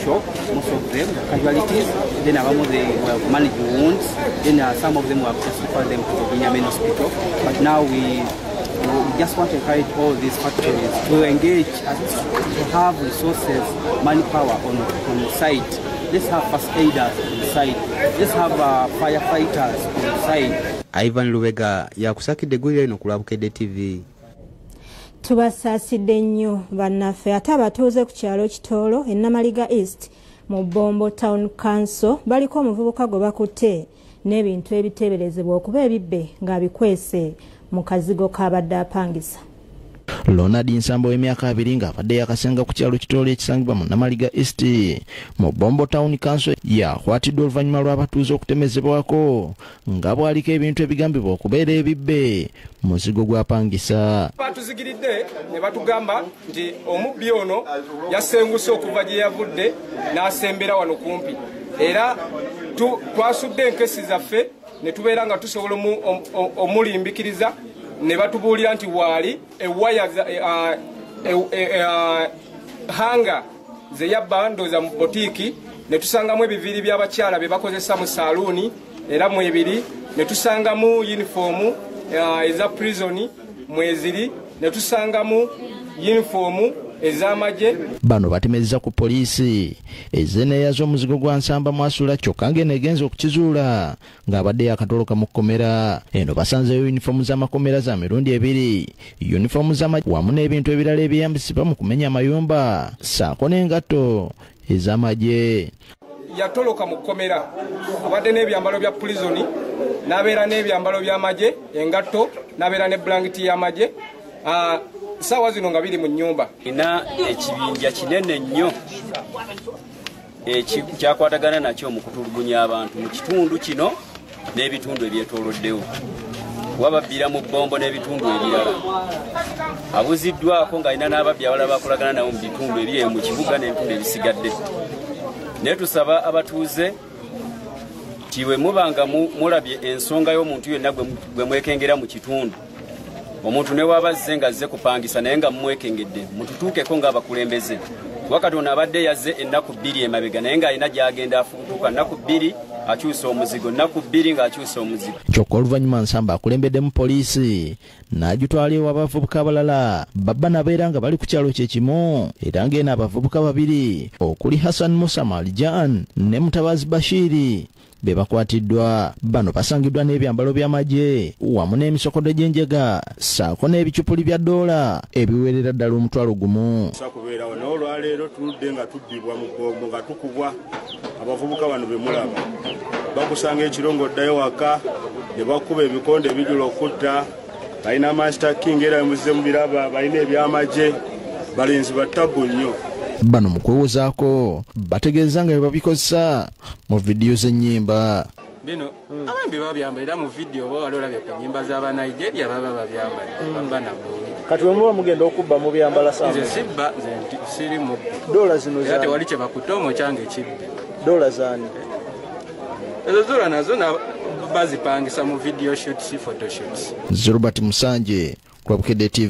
shock, most of them, casualties. Then abamu they were managed wounds. Then some of them were just referred them to the Binyamin Hospital. But now we just want to encourage all these factories to engage, to have resources, manpower on site. Let's have first aiders on site. Let's have firefighters on site. Ivan Lubega yakusakidde eggulire lino ku Bukedde TV. Tubasaasidde nnyo bannaffe. Ate abatuuze ku kyalo Kitoolo e Namaliga East mu Bombo Town Council baliko omuvubuka gwe bakutte n'ebintu ebiteeberezebwa okuba ebibbe ng'abikwese mu kazigo k'abadde apangisa. Ronald Nsambo w'emyaka 20 ng'abadde yakasenga ku kyalo Kitoolo ekisangibwa mu Namaliga East mu Bombo Town Council yakwatiddwa oluvannyuma lw'abatuuze okutemezebwako nga bw'aliko ebintu ebigambibwa okubeera ebibbe muzigo gw'apangisa. Batuzigiridde ne batugamba nti omubbi ono yasenguse okuva gye yavudde n'asembera wano kumpi, era twasudde enkesi zaffe ne tubeera nga tusobola omulimbikiriza ne batubuulira nti waali ewaya hanga ze yabba ndooza mu botiiki, ne tusangamu ebiviiri by'abakyala bye bakozesa mu saaluuni era mwebiri, ne tusangamu yunifoomu eza prisoni mweziri, ne tusangamu yunifoomu ez'amagye. Bano batemezza ku poliisi ezeneeya z'omuzigo gwa Nsamba mwasula, kyokka ng'eno egenza okukizuula ng'abadde yakatoloka mu kkomera. Eno basanzeeyo yunifoomu z'amakomera za mirundi ebiri, yunifoomu z'amagye wamu n'ebintu ebirala ebyeyambisibwa mu kumenya amayumba ssaako n'engatto ez'amagye. Yatoloka mu kkomera, abadde n'ebyambalo bya pulisoni, n'abeera n'ebyambalo by'amagye, engatto, n'abeera ne bulangiti y'amagye. Saawa zino nga biri mu nnyumba. Ina ekibinja kinene nnyo kyakwatagana nakyo mu kutulugunya abantu mu kitundu kino n'ebitundu ebyetooloddewo, wababbira mu Bombo n'ebitundu ebirala. Abuziddwako ng'alina n'ababbi abalala bakolagana nabo mu bitundu ebiri mu kibuga n'ebitundu ebisigadde. Naye tusaba abatuuze nti bwe mubanga mulabye ensonga y'omuntu yenna gwe mwekengera mu kitundu, omuntu ne wabazze nga azze kupangisa naye nga mumwekengedde, mututuukeko ng'abakulembeze. Kuba Katonda abadde yazze ennaku 2 emabega naye ng'alina gy'agenda afuutuka, nnaku 2 akyusa omuzigo, nnaku 2 ng'akyusa omuzigo. Kyokka oluvannyuma Nsamba akulembeddemu poliisi n'agitwala ewa abavubuka abalala babba nabeera nga bali ku kyalo kye kimu, era ng'eno abavubuka babiri okuli Hassan Musa Malijan ne Mutabazi Bashiri be bakwatiddwa. Bano basangiddwa n'ebyambalo by'amagye wamu n'emisokodo gy'enjega ssaako n'ebicupuli bya ddoola ebiwerera ddala 1,000. Kubeerawo naye olwaleero tuludde nga tubbibwa mu Bombo, nga tukubwa abavubuka bano be mulaba. Bakusanga ekiro ng'oddayo waka ne bakuba ebikonde ebijula okutta, balina Master King era muzze mubiraba, balina ebyamagye, balinzi battabu nnyo. Bano mu kwewozaako bategeeza nga bwe babikozesa mu vidiyo z'ennyimba. Bino abambi babyambalira mu vidiyo, oba wali olabye ku nnyimba z'Abanigeria baba babyambalira baba nabo. Kati bwe muba mugenda okubba mubyambala sawa? Nze sibba, nze siri mubbi. Doola zino era tewali kye bakutte omwo kyange kibbe. Doola zaani? Ezo zoola nazo bazipangisa mu video shoots, photo shoots. Robert Musanje ku Bukedde TV.